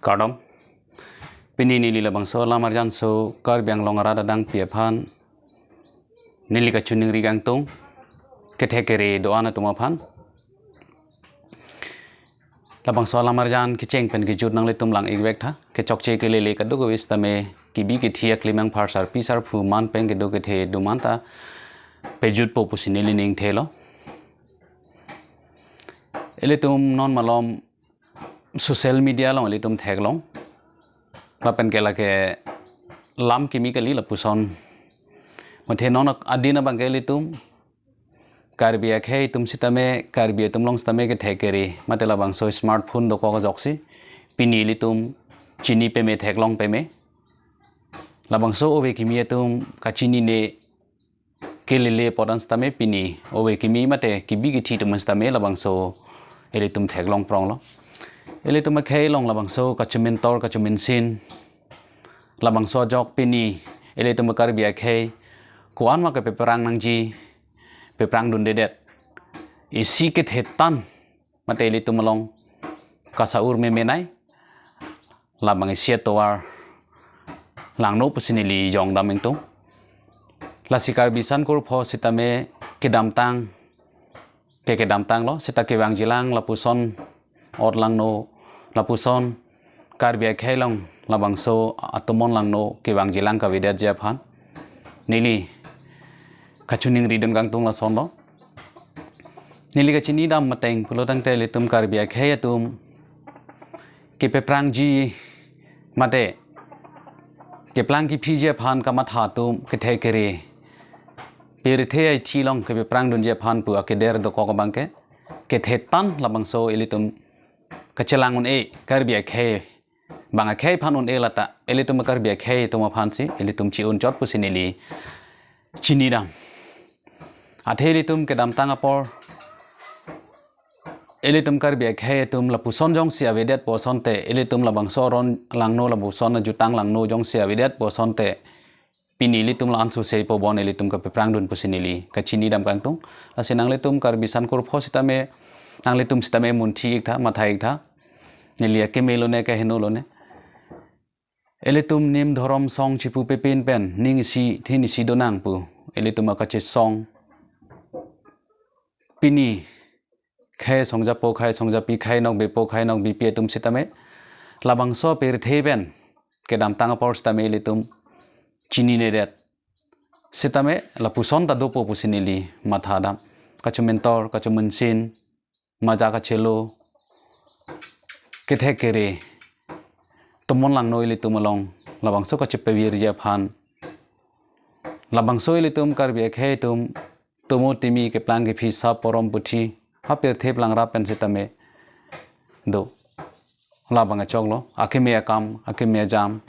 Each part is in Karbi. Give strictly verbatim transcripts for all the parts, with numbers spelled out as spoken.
Kardom. Pini neli labangso alam arjan so Karbi Anglong arat adang pi aphan neli kachiningri kangtung, kethe kere do-an atum aphan. Labangso alam arjan kecheng pen kejut nanglitum lang-ik vek tha. Kechokche kelele kadokave sitame, kebi kethe aklimang phar sarpi sarpo man pen kedo kethe do man ta pejutpo pusi neli ning thelo. Ilitum non malom social media along ilitum theklong. Lapen ke lake lam kimi kali lapuson. Mate non adin abang ke ilitum Karbi akhei atum sitame, Karbi atum along sitame kethe kere, mate labangso smartphone dokok ajoksi pini ilitum chini peme, theklong peme. Labangso ove kimi atum kachinine kelele apot an sitame pini ove kimi mate kebi kethe atum sitame labangso ilitum theklong pronglo. Ilitum akhei along labangso kachementor kachemensin, labangso ajok pini ilitum Karbi akhei ko-an ma kepeprang nangji, peprang dundedet isi kethe tan mate ilitum along kasa-ur memenei, labang isi atovar langno pusi neli jongdam ingtung. Lasi Karbi Sankur pho sitame kedamtang, ke kedamtanglo, seta kevangjilang lapuson ot langno, lapuson Karbi akhei along labangso atomon langno kevangjilang kavedetji aphan neli kachiningri dun kangtung lasonlo. Neli kachinidam mateng pulo tangte ilitum Karbi akhei atum kepeprangji mate keplang kephiji aphan kamatha atum kethe kere, pirthe athi along kepeprang dunji aphan pu akeder dokok abang ke kethe tan labangso ilitum kachelang un-e, Karbi akhei bang akhei aphan un-e lata, ilitum Karbi akhei atum aphan si ilitum chi-un chot pusi neli chinidam. Athe ilitum kedamtang apor ilitum Karbi akhei atum lapuson jongsi avedetpo asonte, ilitum labangso aron langno lapuson ajutang langno jongsi avedetpo asonte, pini ilitum la-an suse po bon ilitum kepeprang dun pusi neli kachinidam kangtung. Lasi nanglitum Karbi Sankur pho sitame, nanglitum sitame munthi-ik tha, matha-ik tha. Neli akeme lone, kaheno lone. Ilitum nim dhorom song chipu pepin pen ning isi thin isi donang pu ilitum akachesong. Pini khei songjapo, khei songjapi, khei nokbepo, khei nokbipi atum sitame labangso pirthe pen kedamtang apor sitame ilitum chininedet sitame lapuson ta dopo pusi neli mathadam. Kachementor, kachemensin, maja kachelo, kethe kere, tomon langno ilitum along labangso kachepavirji aphan, labangso ilitum Karbi akhei atum tomo timi keplang kephi sap porom puthi ha pirthe plang rap pen sitame do. Labang achoklo, akeme akam, akeme ajam.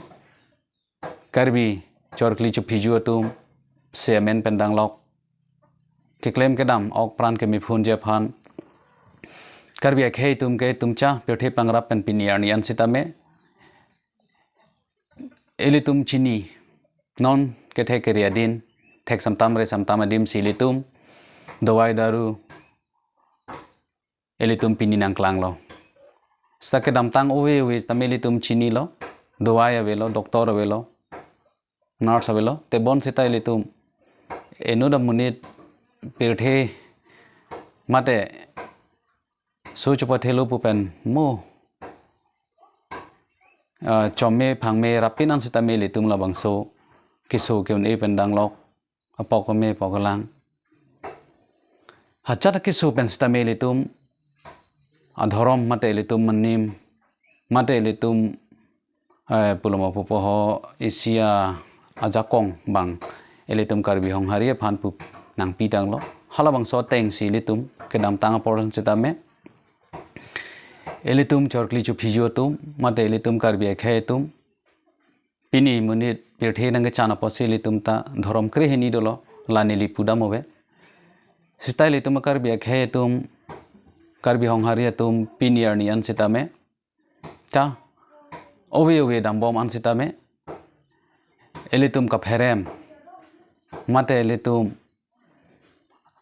Karbi chorkli chophiju atum se amen pen danglok, keklem kedam ok pran kemiphunji aphan, Karbi akhei atum ke tumcha pirthe plang rap pen pini arni an sitame ilitum chini, non kethe kere adin, thek samtam re samtam adim si ilitum dawai daru ilitum pini nangklanglo. Seta kedamtang ove ove sitame ilitum chinilo, dawai avelo, doctor avelo, nurse avelo, tebon seta ilitum inut amonit pirthe mate so chopathelo pu pen mo, ah, chome phangme rapin an sitame ilitum labangso keso ke-un-e pen danglok, apok ame apok alang. Hachat keso pen sitame ilitum adhorom mate ilitum manim mate ilitum, eh, pulo ma pupo ho isi ajakong bang ilitum Karbi Honghari aphan pu nangpi tanglo. Halabangso ateng si ilitum kedamtang apor sitame ilitum chorkli chophiju atum mate ilitum Karbi akhei atum pini monit pirthe nangkechan apotsi ilitum ta dhorom krehini dolo, la neli pudam ove. Seta ilitum Karbi akhei atum, Karbi Honghari atum pini arni an sitame ta ove ove dambom an sitame ilitum kapherem mate ilitum,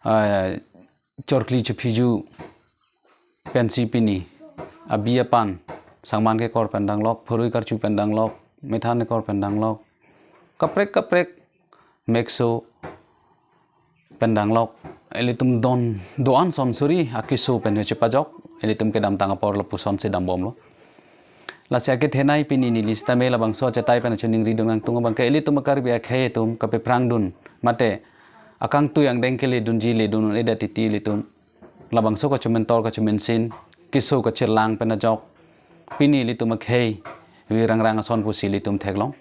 ah, chorkli chophiju pensi pini abi apan Sangman kekor pen danglok, phurui karchu pen danglok, methan kekor pen danglok, kaprek kaprek mekso pen danglok, ilitum don do-an son suri akeso pen chepajok, ilitum kedamtang apor lapusonsi dambomlo. Lasi akethenei pini neli sitame labangso achetai pen choningri dun nangtung abangke ilitum Karbi akhei atum kapephrang dun mate akangtui angdeng kele dunji le dun un-edet titi ilitum labangso kachumentor kachumensin, keso kachelang pen ajok pini ilitum akhei virang rang ason pusi ilitum theklong.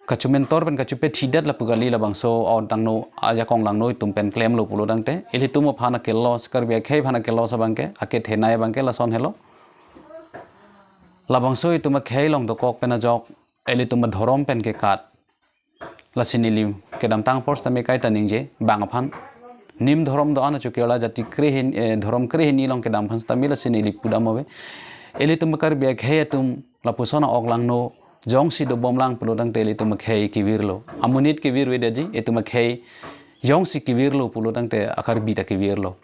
Kachumentor pen kachupethedet lapu kali labangso aodangno ajakong langno itum pen klemlo pulo tangte, ilitum aphan ake-loss, Karbi akhei aphan ake-loss abangke, akethenei abangke lason helo. Labangso itum akhei along dokok pen ajok, ilitum adhorom pen kekat. Lasi neli kedamtang apor sitame kaita ningje, bang aphan. Nim dhorom do-an achu Kerala jati krehini, eh, dhorom krehini along kedam aphan sitame lasi neli pudam ave. Ilitum Karbi akhei atum lapuson a-ok langno jongsi dobomlang pulo tangte ilitum akhei kevirlo. Amonit kevirvedeji, itum akhei jongsi kevirlo pulo tangte a-Karbi ta kevirlo.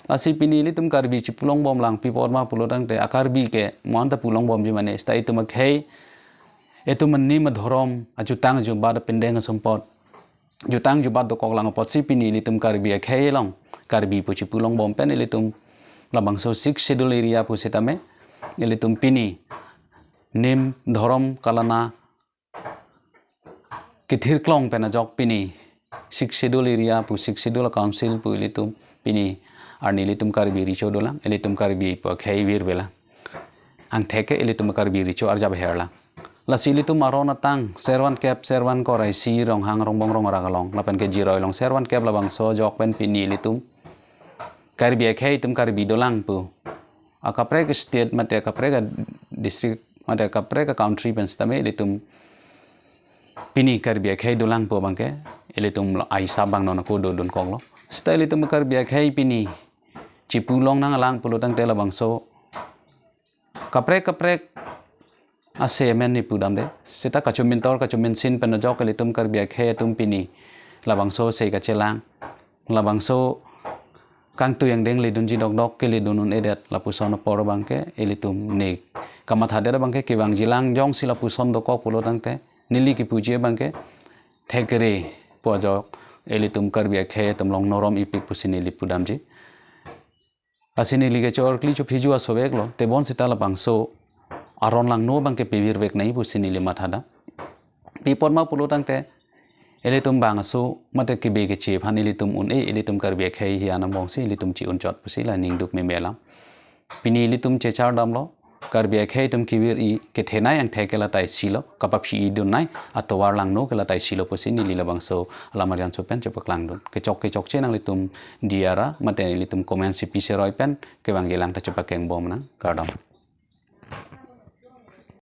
Lasi pini ilitum Karbi chipulongbomlang pi apot ma pulo tangte a-Karbi ke mo-an ta pulongbomji mane, seta itum akhei, itum anim adhorom, ajutang ajubat apindeng asumpot, jutang jubat dokok lang apotsi pini ilitum Karbi akhei along Karbi pu chipulongbom pen ilitum labangso Sixth Schedule area pusitame ilitum pini nim dhorom kalana kethirklong pen ajok pini Sixth Schedule area pu, Sixth Schedule council pu ilitum pini arni ilitum Karbi Recho dolang, ilitum Karbi pu akhei virvelang. Angthek ke ilitum Karbi Recho arjap herlang. Lasi ilitum aron atang servan kep, servan kor, Aisi, Ronghang, Rongbong, Rongrak along, lapen ke Jiroi along servan kep labangso ajok pen pini ilitum Karbi akhei atum Karbi dolang pu akaprek state mate akaprek district mate akaprek country pen sitame ilitum pini Karbi akhei dolang pu abangke ilitum lo aisa bang non ako dodun koklo. Seta ilitum Karbi akhei pini chipulong nanglang pulo tangte labangso kaprek kaprek ase amen neli pudamde. Seta kachumentor kachumensin pen ajok ilitum Karbi akhei atum pini labangso ase kachelang, labangso kangtui angdeng le dunji dokdok kele dun un-edet lapuson apor abangke ilitum ne kamathadet abangke kevangjilang, jongsi lapuson dokok pulo tangte neli kepuji abangke thekre pu ajok ilitum Karbi akhei atum along norom ipik pusi neli pudamji. Lasi neli ke chor kli chuphi ju asoveklo, tebon seta labangso aron langno abangke pevirveknei pusi neli mathadam. Pi apot ma pulo tangte ilitum bang aso mate kebe keche aphan ilitum un-e, ilitum Karbi akhei hi anambongsi ilitum chi-unchot pusi la ningduk memelam. Pini ilitum chechar damlo, Karbi akhei atum kevir-i kethenei angthek ke la taisi lo, kapaphi-i dunnei atovar langno ke la taisi lo pusi neli labangso alam arjan so pen chepaklang dun. Kechok kechokche nanglitum diara mate ilitum comment si pi seroi pen kevangjilang ta chepakengbomnang, kardom.